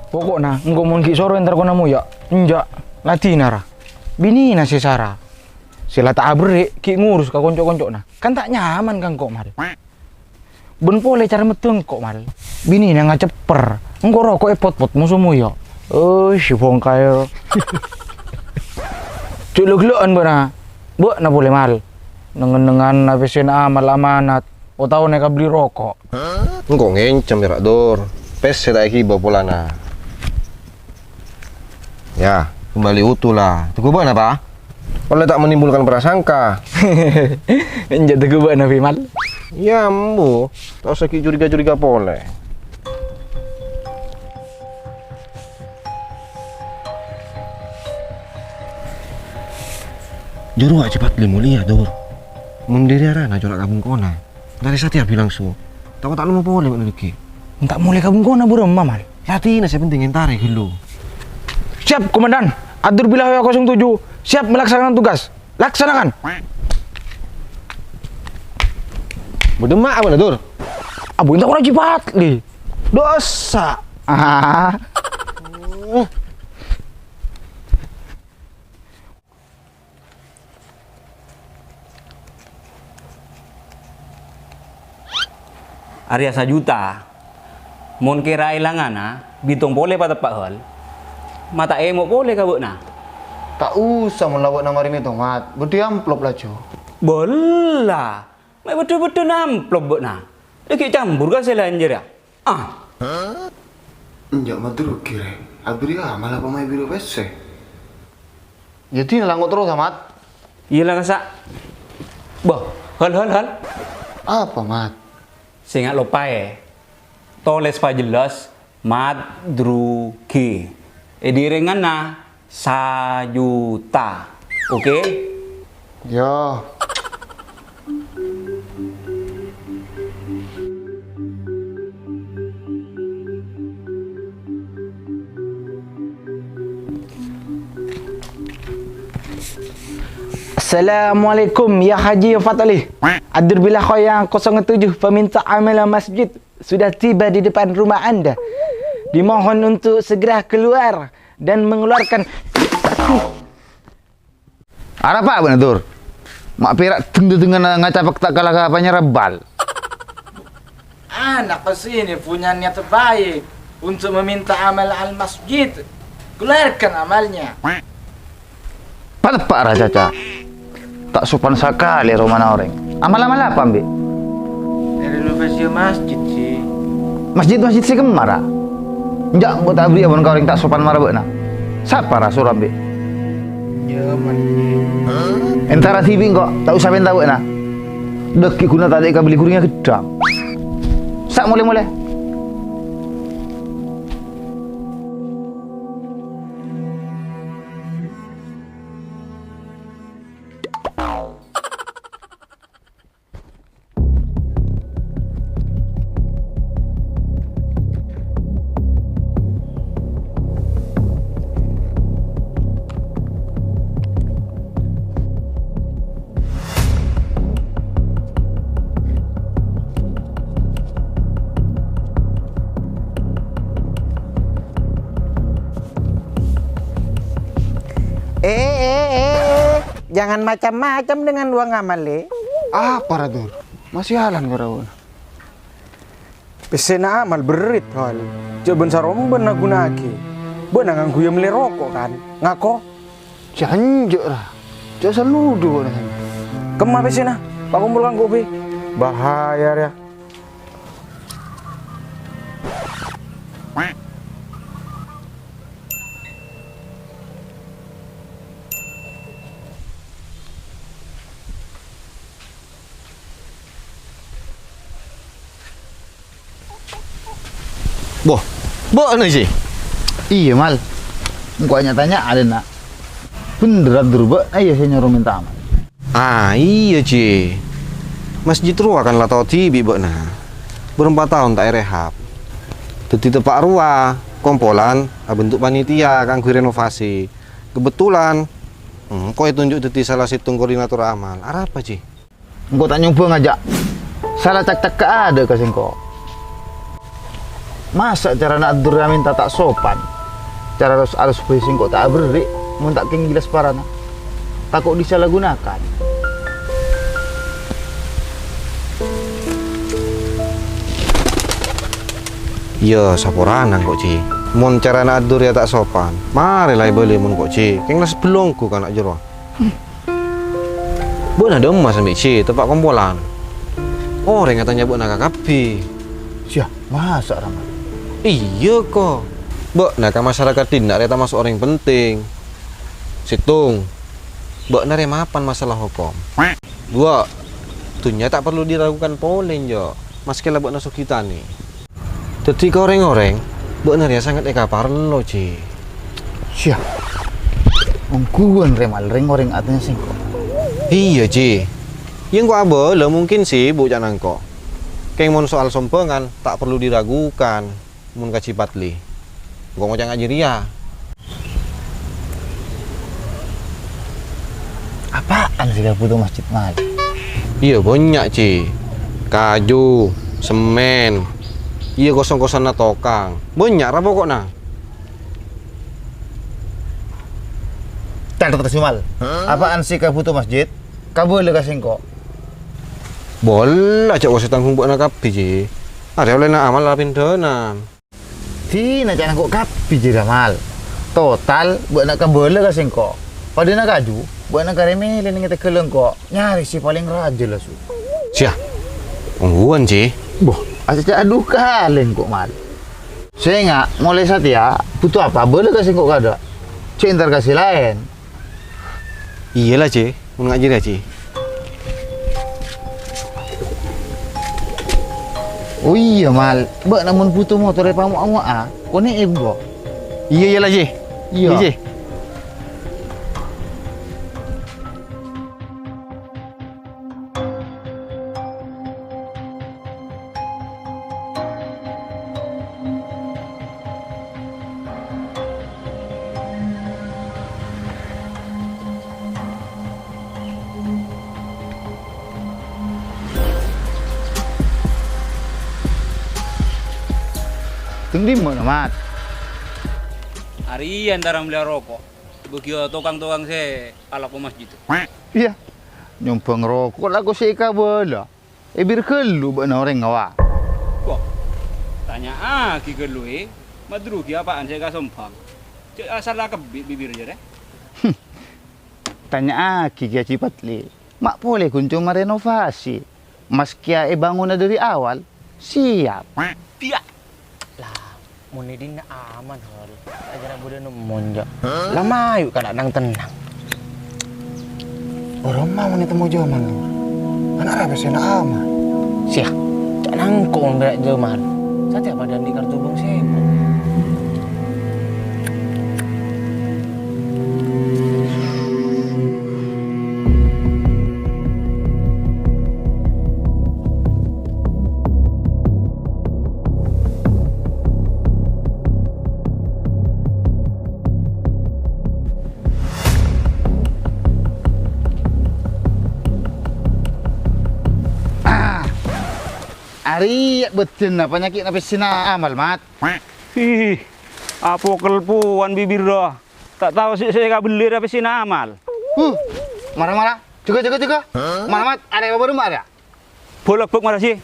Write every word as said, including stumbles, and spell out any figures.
Poko'na, engko' mon ghi' soro entar kona moya', enja', ladina ra. Binèna sè sara. Sè la ta' aberri' ghi' ngurus ka konco'-koncona. Kan ta' nyaman ka engko', Mal. Bân polè cara meddhâ engko', Mal. Binèna ngacepper. Engko' roko' èpot-pot moso moya'. Eh, si bongkaè. Cè' lo-ghello'an bâ'na. Bâ'na polè, Mal. Neng-ennengan pèssèna Amal amanat. Otabâ nèka bellè roko'. Engko' ngèncèm, yâ, Ra' Dur. Pèssè ta' èghibâ polana. Yâ, kembali utuh la. Teghu bâ'na, Pa? Ollè ta' menimbulkan prasangka. Enja' teghu bâ'na, Bi, Mal. Yâ, embu. Ta' osa ghi' curiga-curiga polè. Jârowa' cè' Padli molèya, Dur. Mon dhâri arana cora' ka bengkona. Entarè satèya bilângso. Tako' ta' lompo polè bâ'na dhâggi'. Mon ta' molè ka bengkona bârâmma, Mal? Ladina sè penting entarè ghâllu. Siap, Komandan. Adur Billah kosong tujuh. Siap melaksanakan tugas. Laksanakan. Bâdâ ma' bâ'na, Dur? Abu, entar kona cè' Padli. Dosa. Ah. Arèya sajuta. Mon kèra èlangana, bitong polè pateppa' hal, ma' ta' èmo' polè ka bâ'na. Ta' osa mon la bâ'na marè mètomat, bâdâ amplop laju. Bella, ma' bâdâ-bâdâna amplop bâ'na. Dhâggi' cambur ka sè laèn jârèya. Ah. Enja' madrugi, Rè. Abiri Amal apa maè buru pèssè? Yâ, dina lango' terros, Mat. Iyâ la, kassa'. Bâh, hal, hal, hal. Apa, Mat? Sènga' loppaè. Tolès pajellas, madrugi. È dârèngnganna sajuta. Oke? Yâ. Assalamualaikum, ya Haji, ya Fatali. Adur Billah Khoya kosong tujuh, peminta amal masjid sudah tiba di depan rumah Anda. Dimohon untuk segera keluar dan mengeluarkan. Arapa bâ'na, Dur? Ma' pèra' deng-dâdengnganna ngacapek ta' kala ka panyerra bal. Anak kos ini punya niat baik untuk meminta amal al masjid. Keluarkan amalnya. Pateppa' ra, Caca. Ta' sopan sakalè romana orèng. Amal-amal apa, Mbi'? Renovasi masjid, sih. Masjid-masjid sè kemma ra? Enja' engko' ta' aberri'a mon ka orèng ta' sopan mara bâ'na. Sapa ra soro, Mbi'? Yâ, mon. Entara dhibi' engko', ta' osa pènta bâ'na. Dhâggi' ghuna ta' ta' èkabelli ghurèngnga ghedhâng. Sa' molè-molè. Eh, eh, eh, eh. Jangan macam-macam dengan uang amal, eh. Apa, Ra Dur? Masih alan karawan. Pèssèna amal berrit, Hal. Jhâ' bân-sarombân aghuna'aghi. Bâ'na ngangghuya mellè roko', kan? Ngako? Jhânjhâ', ra. Jhâ' saludhu bâ'na. Kemma pèssèna? Pakompol kangko' bi. Bahaya, rèya. Boh, bâ'na, Ji? Iyâ, Mal. Engko' nya-tanya adâna. Bhendher, Abdur, bâ'na iyâ sè nyoro mènta amal. Ah, iyâ, Ji. Masjid rowa kan la tao dhibi' bâ'na. Bârâmpa taon ta' èrehab. Dhâddhi teppa' rowa, kompolan abentuk panitia kaangghuy renovasi. Kebetulan, engko' ètonjhu' dhâddhi sala sèttong koordinator amal. Arapa, Ji? Engko' ta' nyoba ngajhâk sala cak-cakka adâ' ka sèngko'. Masa' carana adur mènta ta' sopan? Cara alus-alus bhâi sèngko' ta' aberri', mon ta' kèng jelas parana. Tako' disalahgunakan. Iyâ, saporana engko', Ji. Mon carana adur ya ta' sopan, marè la èbâli mon engko', Ji. Kèng la sabellongghu kana' jârowa. Bâ'na dâ'emma sambi, Ji, teppa' kompolan. Orèng atanya bâ'na kakabbhi. Siya, masa', Rama? Iyâ, ko. Bâ'na ka masyarakat dinna' rè tamaso' orèng penting. Sèttong, bâ'na rè mapan masalah hokom. Duwâ', dhunnya ta' parlo diragukan polè, Njo', maskè la bâ'na soghi tanè. Dhâddhi ka rèng-orèng, bâ'na rèya sanget èkaparlo, Ji. Siya. Ongghuwân rè mal rèng-orèng atanya sèngko'. Iyâ, Ji. Yâ, engko' abâlâ mungkin sibuk ca'na engko'. Kèng mon soal sombhângan, ta' parlo diragukan. Mon ka Ji Patli, engko' ngoca' nga' jârèya. Apaan sè èkabhuto masjid, Mal? Iyâ, bânnya', Ji. Kaju, semmèn, iyâ, kos-kosana tokang. Bânnya' ra poko'na. Catet, Mal. Apaan sè èkabhuto masjid? Kabâlâ ka sèngko'. Bâlâ, jhâ' kosè tangghung bâ'na kabbhi, Ji. Arèya ollèna Amal la pèndhânan. Dinah ca'na engko' kabbhi jârèya, Mal. Total, bâ'na kabâlâ ka sèngko'. Padâna kaju, bâ'na karè mèlè neng tèghâl engko'. Nyarè sè palèng rajâ la, Su. Siya, ongghuwân, Ji. Boh, acaca adu kalè engko', Mal. Sènga', molaè satèya, bhuto apa, bâlâ ka sèngko' kadâ'. Jhâ' èntar ka sè laèn. Iyâ la, Ji. Mon nga' jârèya, Ji. Oh iyâ, Mal. Bâ'na mon bhuto motor èpamo'a-mo'a, konè'è engko'. Iyâ, iyâ la, Ji. Iyâ. Iyâ, Ji. Teng dimma, Mat? Arèya èntara mellèya roko'. Bâgiyâ tokang-tokang sè alako masjid. Iyâ, nyombhâng roko' lako sè èkabâlâ. Èbir ghâllu bâ'na orèng, wa. Wah, tanya'aghi ghâllu, è. Madrugi apaan sè èkasombhâng? Jhâ' asalla kebbhi' bibirra, jârèya. Tanya'aghi Kè Haji Patli. Ma' polè ghun coma renovasi. Maskè èbângona dâri awal, siap. Biyâ'. La, mon è dinna' aman, Hol. Ajârâ bâdâ nemmo, Njo'. La mayu' kana' nang-tennang. Oromma mon ètemmo Jamal. Ana' ra pèssèna aman. Siya, ca'na engko' mon bârâ' Jamal. Satèya padâ andi' kartu bank sèbu. Ah! Arèya' bâdânna panyakè'na pèssèna Amal, Mat. Hi, apokel powan bibirra. Ta' tao sè, sè èkabelli ra pèssèna Amal. Huh, mara, mara. Jâgâ, jâgâ, jâgâ. Mara, Mat. Arèya' bârâmma arèya'? Bolak-balik mara sih.